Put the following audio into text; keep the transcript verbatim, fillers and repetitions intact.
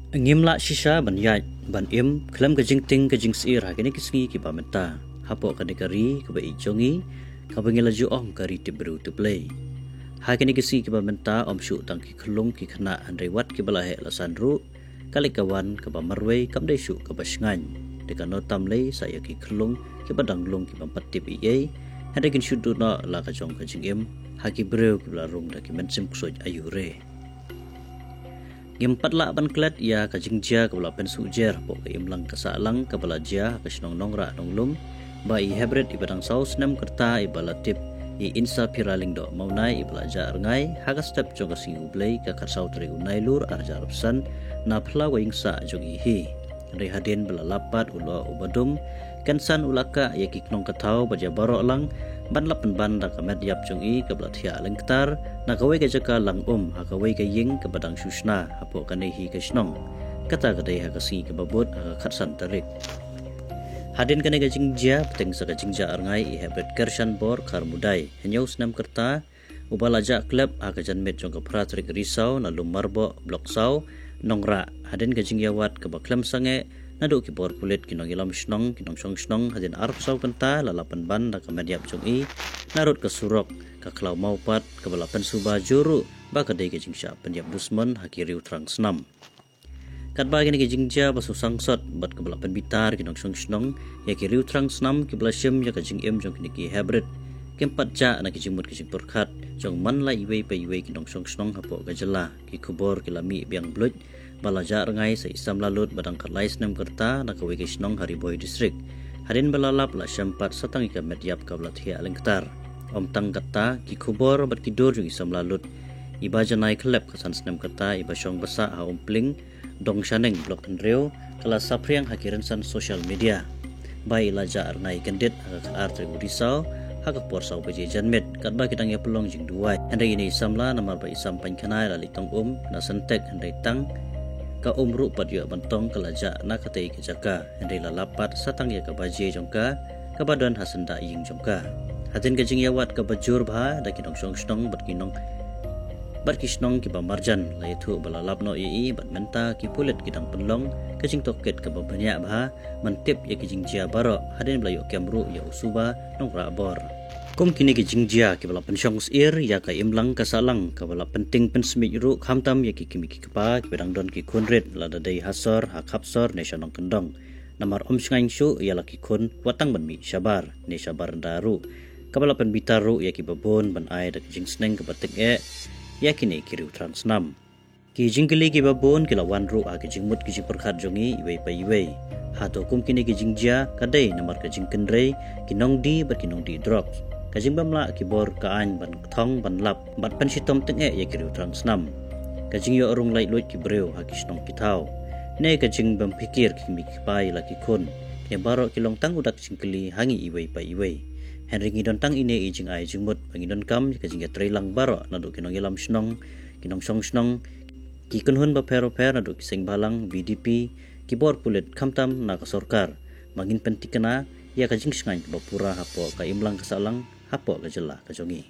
Ngim lah shisha ban ïaid ban im khlem ka jingtieng ka jingsyier ha kine ki sngi kiba mynta. Hapoh kane ka ri kaba ïeit jong ngi, kaba ngi la ju ong ka ri tip briew tip Blei, ha kine ki sngi kiba mynta ym shuh tang ki khyllung ki khynnah hynrei wat kiba la heh la san ruh, ka leit ka wan kaba marwei kam dei shuh kaba shngaiñ. Te kano tam lei sa ïa ki khyllung kiba dang lung kiba ym pat tip ei ei, hynrei kin shu duh noh la ka jong ka jingim ha ki briew kiba la rung da ki mynsiem ksuid aiu re. Ngim pat lah ban klet ïa ka jingjia kaba la pynsuh jer hapoh ka imlang ka sahlang kaba la jia ha ka shnong Nongrah Nonglum, ba i Hebrit iba dang saw snem ka rta iba la tip i Insaphira Lyngdoh Mawnai iba la jah rngai ha ka step jong ka sngi U Blei ka khatsaw tarik u Nailur arhajar arphew san, na phyllaw ka ïing sah jong i hi. Hynrei hadien ba la lap pat u lyoh uba dum, kynsan u la kah ïa ki knong ka thaw bad ïa baroh lang ban lap pynban da ka met ïap jong i kaba la thiah lyngktar na kawei ka jaka lang um ha kawei ka ïing kaba dang shu shna hapoh kane hi ka shnong. Kata ka dei ha ka sngi kaba bud ha ka khatsan tarik. Hadien kane ka jingjia, bteng sa ka jingjah rngai, i Hebrit Kershan Bor Kharmudai, hynñiew snem ka rta, uba la jah klep ha ka janmiet jong ka phra tarik Risaw na Lum Marboh, Block saw, Nongrah, hadien ka jingïawad kaba khlem sangeh naduh ki bor pulit, ki nongïalam shnong, ki nongshong shnong, hadien arphew saw kynta la lap pynban da ka met ïap jong i narud ka surok ka khlaw mawpat kaba la pynsuba jur ruh ba ka dei ka jingshah pynïap dusmon ha ki riew thrang snam. Katba kine ki jingjia ba shu sangsot bad kaba la pynbitar ki nongshong shnong ïa ki riew thrang snam kiba la shim ïa ka jingim jong kine ki Hebrit, kim pat jah na ki jingmut ki jingpyrkhat jong man la iwei pa iwei ki nongshong shnong hapoh ka jylla. Ki khubor ki la mih biang bluit ba la jah rngai sa i samla lut ba dang khatlai snem ka rta na kawei ka shnong ha Ri Bhoi District, hadien ba la lap la shem pat sa tang ïa ka met ïap kaba la thiah lyngktar. Ym tang katta, ki khubor bad ki dur jong i samla lut iba janai khlep ka san snem ka rta iba shong ba sah ha Umpling, Dong Shaneng, Block hynriew, ka la saphriang ha ki rynsan social media ba i la jah rngai kyndit ha ka khatar tarik u Risaw ha ka por saw baje janmiet katba ki dang ïa pynlong jingduwai. Hynrei ine i samla namar ba i sam paikhana i la leit tong um na syntek hynrei tang ka um ruh pat ïoh ban tong ka la jah na katei ka jaka, hynrei la lap pat sa tang ïa ka baje jong ka kaba don ha syndah ïing jong ka. Hadien ka jingïawad kaba jur bha da ki nongshong shnong bad ki nong bad ki shnong kiba marjan, la ïathuh ba la lap noh ïa i bad mynta ki pulit ki dang pynlong ka jingtohkit kaba bniah bha ban tip ïa ki jingjia baroh hadien ba la ïoh kem ruh ïa u suba Nongrah Bor. Kum kine ki jingjia kiba la pynshong syier ïa ka imlang ka sahlang kaba la pyntieng pynsmit ruh khamtam ïa ki kmie ki kpa kiba dang don ki khun rit, lada dei ha sor, ha khap sor ne sha nongkyndong. Namar ym shngaiñ shuh ïa la ki khun wat tang ban mih shabar ne shabar nda ruh, kaba la pynbitar ruh ïa kiba bun ban ai da ka jingsneng kaba tyngeh ïa kine ki riew thrang snam. Ki jingkylli kiba bun ki la wan ruh ha ki jingmut ki jingpyrkhat jong ngi iwei pa iwei. Hato kum kine ki jingjia ka dei namar ka jingkynrei ki nongdie bad ki nongdie drugs, ka jingbym lah ki bor ka aiñ ban thong ban lap bad pynshitom tyngeh ïa ki riew thrang snam, ka jingïoh rung laitluid ki briew ha ki shnong ki thaw, ne ka jingbym pyrkhat ki kmie ki kpa ïa la ki khun? Kine baroh ki long tang u dak jingkylli ha ngi iwei pa iwei. Hynrei ngi don tang ine i jingai jingmut ba ngi donkam ïa ka jingïatreilang baroh naduh ki nongïalam shnong, ki nongshong shnong, ki kynhun bapher bapher naduh ki seng bhalang, V D P, ki bor pulit khamtam na ka sorkar, ba ngin pyntikna ïa ka jingshngaiñ kaba pura hapoh ka imlang ka sahlang hapoh ka jylla ka jong ngi.